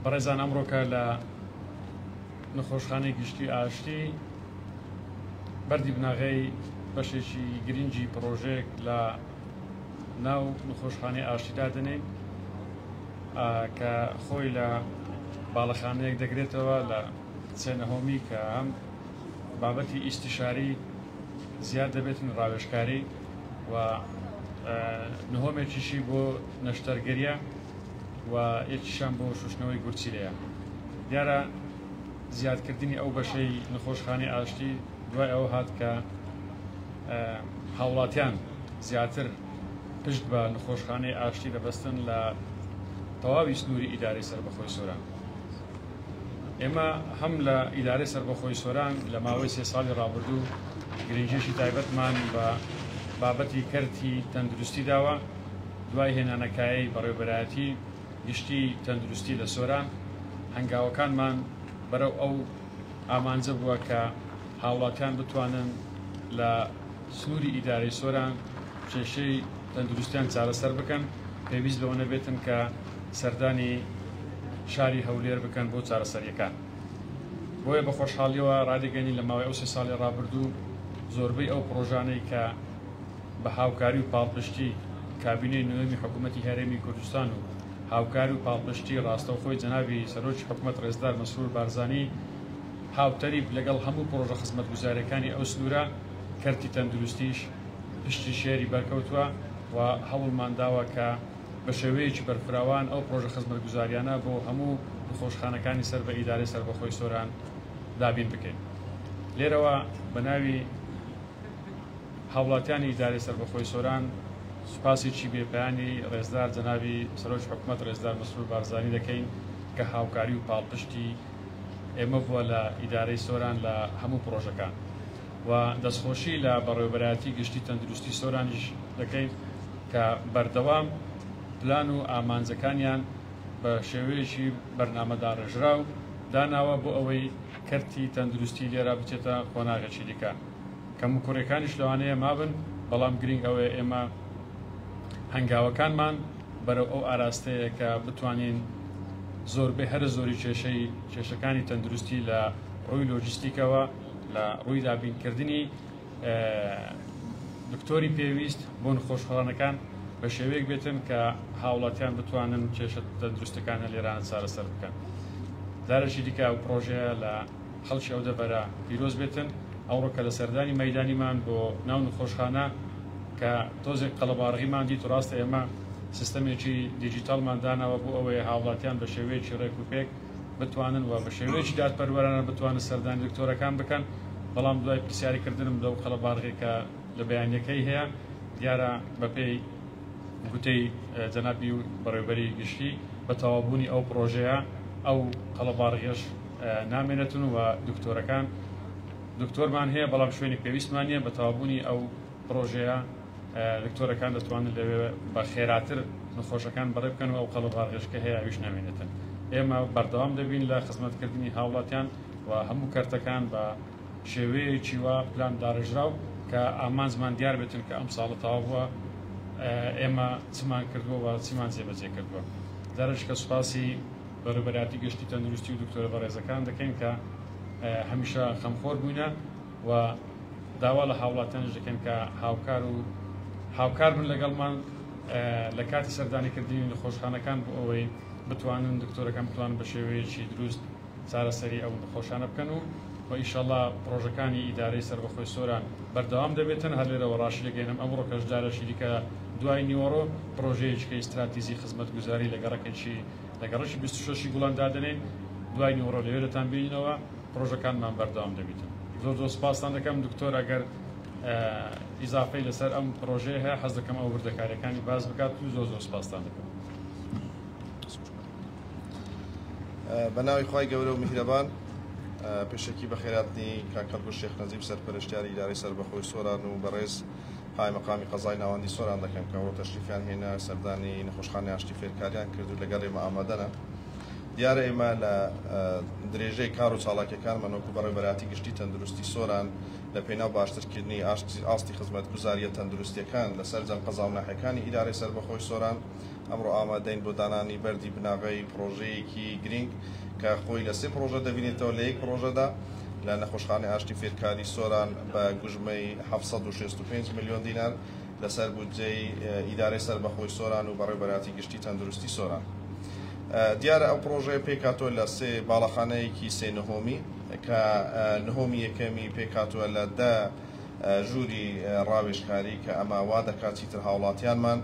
بەڕێزان ئەمڕۆکە لە نەخۆشخانەی گشتی ئاشتی بەردی بناغەی بەشێکی گرنگی پڕۆژەیەک لە ناو نەخۆشخانەی ئاشتی دادەنێین کە خۆی لە باڵەخانەیەک دەگرێتەوە لە سێنەهۆمی کە هەم بابەتی ئیستیشاری زیاد دەبێتن ڕاوێژکاری و نهۆمێکیشی بۆ نەشتەرگەریە و یەکیشان بۆ شوشتنەوەی گورچیلەیە. دیارە زیادکردنی ئەو بەشەی نەخۆشخانەی ئاشتی دوای ئەوە هات کە هاوڵاتیان زیاتر پشت بە نەخۆشخانەی ئاشتی دەبەستن لە تەواوی سنووری ئیدارەی سەربەخۆی سۆران. ئێمە هەم لە ئیدارەی سەربەخۆی سۆران لە ماوەی سێ ساڵی ڕابردوو گرنگیەکی تایبەتمان بە بابەتی کەرتی تەندروستی داوە، دوای هێنانەکایەی بەڕێوەبەرایەتی گشتی تەندروستی لە سۆران، هەنگاوەکانمان بەرەو ئەو ئامانجە بووە کە هاوڵاتیان بتوانن لە سنووری ئیدارەی سۆران کێشەی تەندروستیان چارەسەر بکەن، پێویست بەوە نەبێتن کە سەردانی شاری هەولێر بکەن بۆ چارەسەرییەکان. بۆیە بە خۆشحاڵیەوە ڕادەگەیەنین لە ماوەی ئەو سێ ساڵی ڕابردوو زۆربەی ئەو پڕۆژانەی کە بە هاوکاری و پاڵپشتی کابینەی نۆیەمی حکوومەتی هەرێمی کوردستان و هاوکاری و پاڵپشتی ڕاستەوخۆی جەنابی سەرۆکی حکوومەت ڕێزدار مەسرور بارزانی هاوتەریب لەگەڵ هەموو پڕۆژە خزمەتگوزارییەکانی ئەو سنوورە کەرتی تەندروستیش پشتی شێری بەرکەوتووە و هەوڵمان داوە کە بە شێوەیەکی بەرفراوان ئەو پڕۆژە خزمەتگوزاریانە بۆ هەموو نەخۆشخانەکانی سەر بە ئیدارەی سەربەخۆی سۆران دابین بکەین. لێرەوە بە ناوی هاوڵاتیانی ئیدارەی سەربەخۆی سۆران سوپاسێکی بێ پایانی ڕێزدار جەنابی سەرۆکی حکومەت ڕێزدار مەسرور بارزانی دەکەین کە هاوکاری و پاڵپشتی ئێمە بووە لە ئیدارەی سۆران لە هەموو پڕۆژەکان و دەستخۆشی لە بەڕێوەبەرایەتی گشتی تەندروستی سۆرانیش دەکەین کە بەردەوام پلان و ئامانجەکانیان بە شێوەیەکی بەرنامەداڕێژراو داناوە بۆ ئەوەی کەرتی تەندروستی لێرە بچێتە قۆناغێکی دیکە. کەموکوڕیەکانیش لەوانەیە مابن، بەڵام گرینگ ئەوەیە ئێمە هەنگاوەکانمان بەرەو ئەو ئاراستەیە کە بتوانین زۆربەی هەرە زۆری کێشەی کێشەکانی تەندروستی لە ڕووی لۆجستیکەوە لە ڕووی دابینکردنی دکتۆری پێویست بۆ نەخۆشخانەکان بە شێوەیەک بێتن کە هاوڵاتیان بتوانن کێشە تەندروستەکانە لێرانە چارەسەر بکەن. جارێکی دیکە ئەو پرۆژەیە لە خەڵکی ئەو دەڤەرە پیرۆز بێتن. ئەوڕۆ کە لە سەردانی مەیدانیمان بۆ ناو نەخۆشخانە کە تۆزێک قەڵەباڕغیمان دیت و ڕاستە ئێمە سیستەمێکی دیجیتاڵمان داناوە بۆ ئەوەی هاوڵاتیان بە شێوەیەکی ڕێک و پێک بتوانن و بە شێوەیەکی دادپەروەرانە بتوانن سەردانی دکتۆرەکان بکەن، بەڵام دوای پرسیاری کردنم لەو قەڵەباڕغی کە لە بەیانیەکەی هەیە دیارە بەپێی گوتەی جەنابی بەڕێوبەری گشتی بە تەواوبوونی ئەو پڕۆژەیە ئەو قەڵەباڕغیەش نامێنێتن و دکتۆرەکان دکتۆرمان هەیە بەڵام شوێنی پێویستمان نییە بە تەواوبوونی ئەو پڕۆژەیە دکتۆرەکان دەتوانن لەوێ بە خێراتر نەخۆشەکان بەڕێ بکەن و ئەو قەڵەباڕغیش کە هەیە ئەویش نامێنێتن. ئێمە بەردەوام دەبین لە خزمەتکردنی هاوڵاتیان و هەموو کەرتەکان بە شێوەیەکی وا پلان داڕێژراو کە ئامانجمان دیار بێتن کە ئەم ساڵە تەواو بووە ئێمە چمان کردووە و چیمان جێبەجێ کردووە. جارێکی کە سوپاسی بەڕێوەبەرایەتی گشتی تەندروستی و دکتۆرە بەڕێزەکان دەکەین کە هەمیشە خەمخۆر بووینە و داوا لە هاوڵاتیانیش دەکەین کە هاوکار و هاوکار بن لەگەڵمان لە کاتی سەردانیکردنی نەخۆشخانەکان بۆ ئەوەی بتوانن دکتۆرەکان بتوانن بە شێوەیەکی دروست چارەسەری ئەو نەخۆشانە بکەن و و ئیشەڵا پڕۆژەکانی ئیدارەی سەربەخۆی سۆران بەردەوام دەبێتن هەر لێرەوە ڕاشیدەگەیەنم ئەمڕۆ کەش جارێکی دیکە دوای نیوەڕۆ پڕۆژەیەکی کە ئیستراتیزی خزمەتگوزاری لە گەڕەکێکی لە گەڕەکی 26 ی گوڵان دادەنێین دوای نیوەڕۆ لەوێ دەتان بینینەوە پڕۆژەکانمان بەردەوام دەبیتن زۆر زۆر سپاستان دەکەم دکتۆر ئەگەر ئیزافەی لەسەر ئەم پڕۆژەیە هەیە حەز دەکەم ئەو وردەکاریەکانی باس بکات و زۆر زۆر سپاستان دەکەم. بە ناوی خوای گەورە و میهرەبان پێشەکی بەخێراتنی کاک هەڵگورد شێخ نەجیب سەرپەرشتیاری ئیدارەی سەربەخۆی سۆران و بەڕێز قایمەقامی قەزای ناوەندی سۆران دەکەم کە ئەوڕۆ تەشریفیان هێنا سەردانی نەخۆشخانەی ئاشتی فێرکاریان کرد و لەگەڵ ئێمە ئامادەنە. دیارە ئێمە لە درێژەی کار و چاڵاکیەکانمان وەکو بەڕێوەبەرایەتی گشتی تەندروستی سۆران لە پێناو باشترکردنی ئاستی خزمەتگوزارییە تەندروستیەکان لە سەرجەم قەزا و ناحیەکانی ئیدارەی سەربەخۆی سۆران ئەمڕۆ ئامادەین بۆ دانانی بەردی بناغەی پڕۆژەیەکی گرینگ کە خۆی لە سێ پڕۆژە دەبینێتەوە لە یەک پڕۆژەدا لە نەخۆشخانەی ئاشتی فێرکاری سۆران بە گوژمەی 765 ملیۆن دینار لەسەر بودجەی ئیدارەی سەربەخۆی سۆران و بەڕێوەبەرایەتی گشتی تەندروستی سۆران. دیارە ئەو پڕۆژەیە پێکهاتووە لە سێ باڵەخانەیەکی سێ نهۆمی کە نهۆمی یەکەمی پێکهاتووە لە دە ژووری ڕاوێژکاری کە ئەمە وا دەکات چیتر هاوڵاتیانمان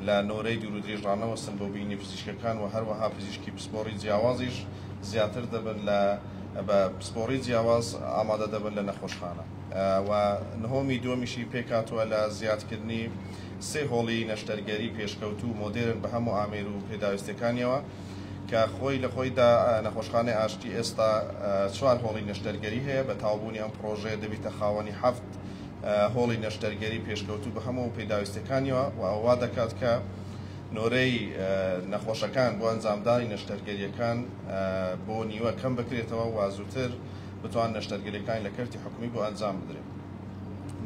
لە نۆرەی دوورودرێژ ڕانەوەستن بۆ بینینی پزیشکەکان و هەروەها پزیشکی پسپۆڕی جیاوازیش زیاتر دەبن لە بە پسپۆڕی جیاواز ئامادە دەبن لە نەخۆشخانە و نهۆمی دووەمیشی پێکهاتووە لە زیادکردنی سێ هۆڵی نەشتەرگەری پێشکەوتوو و مۆدێرن بە هەموو ئامێر و پێداویستیەکانیەوە کە خۆی لە خۆیدا نەخۆشخانەی ئاشتی ئێستا چوار هۆڵی نەشتەرگەری هەیە، بە تەواوبوونی ئەم پڕۆژەیە دەبیتە خاوەنی حەفت هۆڵی نەشتەرگەری پێشکەوتوو بە هەموو پێداویستیەکانیەوە و ئەوە وا دەکات کە نۆرەی نەخۆشەکان بۆ ئەنجامدانی نەشتەرگەریەکان بۆ نیوە کەم بکرێتەوە و زووتر بتوان نەشتەرگەریەکانی لە کەرتی حکومی بۆ ئەنجام بدرێت.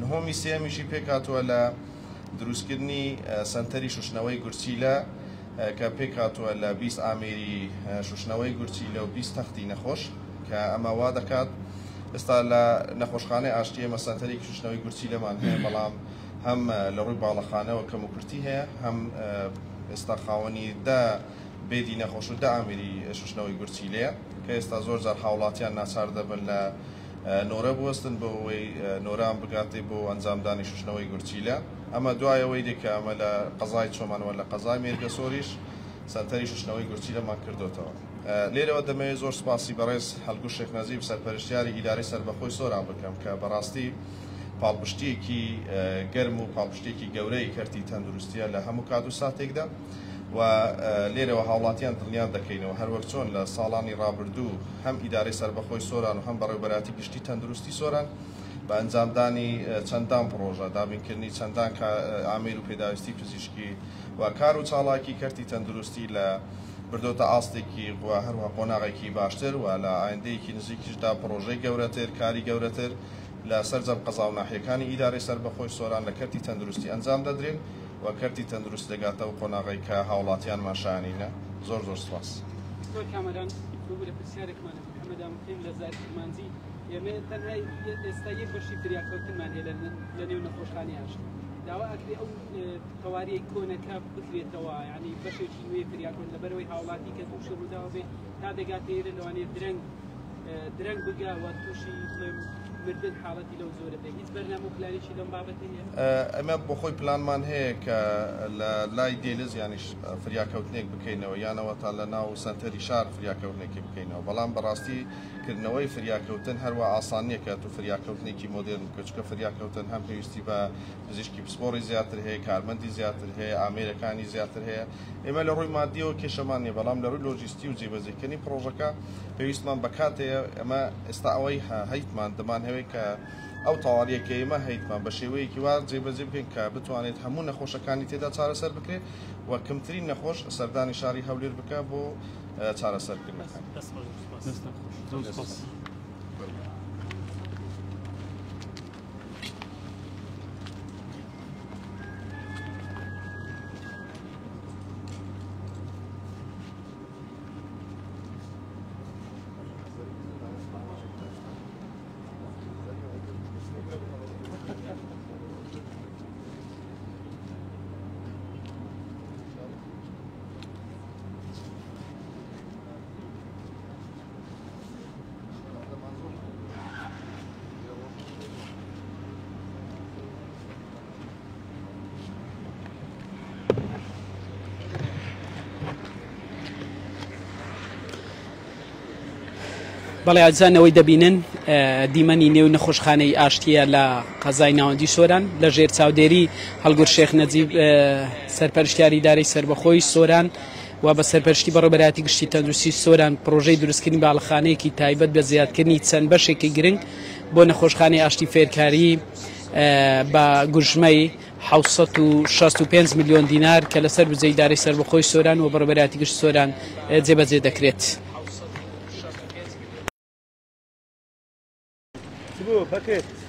نهۆمی سێیەمیشی پێکهاتووە لە دروستکردنی سەنتەری شوشتنەوەی گورچیلە کە پێکهاتووە لە 20 ئامێری شوشتنەوەی گورچیلە و 20 تەختی نەخۆش کە ئەمە وا دەکات ئێستا لە نەخۆشخانەی ئاشتی ئێمە سەنتەرێکی شوشتنەوەی گورچیلەمان هەیە، بەڵام هەم لە ڕووی باڵەخانەوە کەموکورتی هەیە، هەم ئێستا خاوەنی دە بێدی نەخۆش و دە ئامێری شوشتنەوەی گورچیلەیە کە ئێستا زۆر جار هاوڵاتیان ناچار دەبن لە نۆرە بوەستن بۆ ئەوەی نۆران بگاتێ بۆ ئەنجامدانی شوشتنەوەی گورچیلە. ئەمە دوای ئەوەی دێ کە ئەمە لە قەزای چۆمان وە لە قەزای مێرگەسۆریش سەنتەری شوشتنەوەی گورچیلەمان کردۆتەوە. لێرەوە دەمەوێت زۆر سوپاسی بەڕێز هەڵگور شێخ نەجیب سەرپەرشتیاری ئیدارەی سەربەخۆی سۆران بکەم کە بەڕاستی پاڵپشتییەکی گەرم و پاڵپشتییەکی گەورەی کەرتی تەندروستییە لە هەموو کات و ساتێکدا و لێرەوە هاوڵاتیان دڵنیا دەکەینەوە هەروەک چۆن لە ساڵانی ڕابردوو هەم ئیدارەی سەربەخۆی سۆران و هەم بەڕێوەبەرایەتی گشتی تەندروستی سۆران بە ئەنجامدانی چەندان پڕۆژە، دابینکردنی چەندان ئامێر و پێداویستی پزیشکی و کار و چاڵاکی کەرتی تەندروستی لە بردۆتە ئاستێکی و هەروەها قۆناغێکی باشتر و لە ئایندەیەکی نزیکیشدا پڕۆژەی گەورەتر، کاری گەورەتر لە سەرجەم قەزا و ناحیەکانی ئیدارەی سەربەخۆی سۆران لە کەرتی تەندروستی ئەنجام دەدرێن و کەرتی تەندروستی دەگاتە ئەو قۆناغەی کە هاوڵاتیانمان شایەنینە. زۆر زۆر سوپاس. دکتۆر کامەران ببورە پرسیارێکمان هەبوو محمد ئاموکریم لە زاری کرمانجی ئێمە تەنها ئێستا یەک بەشی فریاکەوتنمان هەیە لە نێو نەخۆشخانەی ئاشتی داوا ئەکرێ ئەو تەواریەی کۆنەکە بکرێتەوە یعنی بەشێکی نوێ فریاکەوتن لەبەرەوەی هاوڵاتی کە تووشی ڕووداوە بێ تا دەگاتە ئێرە لەوانەیە درەنگ درەنگ بگا و تووشی بڵێم مردن حاڵەتی لەو جۆرە بێ هیچ بەرنامە و پلانێکی لەم بابەتە هەیە؟ ئێمە بۆ خۆی پلانمان هەیە کە لە لای دێلز یانیش فریاکەوتنێک بکەینەوە یانەوە تا لە ناو سەنتەری شار فریاکەوتنێکی بکەینەوە بەڵام بەڕاستی کردنەوەی فریاکەوتن هەروا ئاسان نییە کە تو فریاکەوتنێکی مۆدێرن بکە چونکە فریاکەوتن هەم پێویستی بە پزیشکی پسپۆڕی زیاتر هەیە کارمەندی زیاتر هەیە ئامێرەکانی زیاتر هەیە ئێمە لە ڕووی مادیەوە کێشەمان نییە بەڵام لە ڕووی لۆجیستی و جێبەجێکردنی پڕۆژەکە پێویستمان بە کات هەیە ئێمە ئێستا ئەوەی هەیتمان دەمانهەوێت کە ئەو تەواریە کە ئێمە هەیتمان بە شێوەیەکی وا جێبەجێ بکەین کە بتوانێت هەموو نەخۆشەکانی تێدا چارەسەر بکرێت و کەمترین نەخۆش سەردانی شاری هەولێر بکە بۆ چارەسەرکردنەکان. بەڵێ ئازیزان ئەوەی دەبینن دیمەنی نێو نەخۆشخانەی ئاشتیە لە قەزای ناوەندی سۆران لە ژێر چاودێری هەڵگور شێخ نەجیب سەرپەرشتیاری ئیدارەی سەربەخۆی سۆران و بە سەرپەرشتی بەڕێوەبەرایەتی گشتی تەندروستی سۆران پرۆژەی دروستکردنی باڵەخانەیەکی تایبەت بە زیادکردنی چەند بەشێکی گرنگ بۆ نەخۆشخانەی ئاشتی فێرکاری بە گوژمەی 765 ملیۆن دینار کە لەسەر بجێ ئیدارەی سەربەخۆی سۆران و بەڕێوەبەرایەتی گشت سۆران جێبەجێ دەکرێت. بەکر.